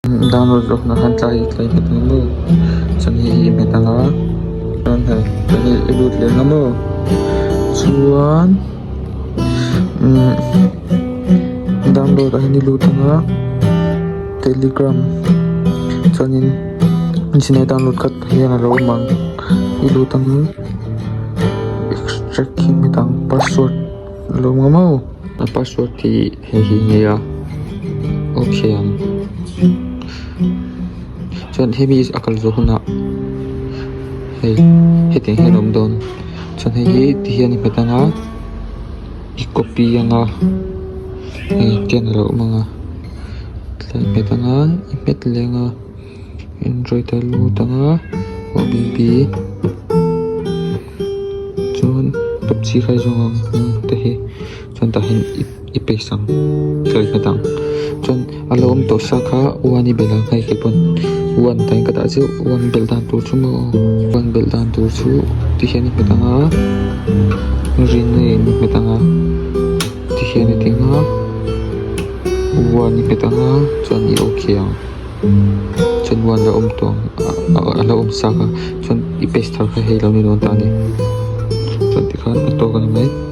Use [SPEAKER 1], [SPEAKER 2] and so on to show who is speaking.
[SPEAKER 1] Download zawk hunah khan tlai tlai hmet ang maw chuan hei hi i hmet ang a chuan hei chuan hei i lut leh ang a maw chuan umm download ah hian i lut ang a telegram chuanin nichin a i download kha tah hian a lo awm ang i lut ang a extract hi hmet ang password a lo awm ang maw a password hi hei hi nia okay ang chuan hemi a kal zawh hunah hei hetiang hian a awm dawn chuan hei hi ti hian i hmet ang a i copy ang a hei tiang a lo awm ang a tlai hmet ang a i hmet leh ang a android a lut ang a obb chuan pubg kha i zawng ang te hi chuan tah hian i paste ang tlai hmet ang chuan a lo awm tawh sa kha one i belh ang hei kei pawn one tah hian ka dah zeuh one belh dan tur chu maw one belh dan tur chu ti hian i hmet ang a rename i hmet ang a ti hian i ti ang a one i hmet ang a chuan i okay ang chuan one la awm tawh ang a lo awm sa kha chuan i paste thar kha hei lo ni dawn ta a ni chuan tikhan a tawk a ni mai.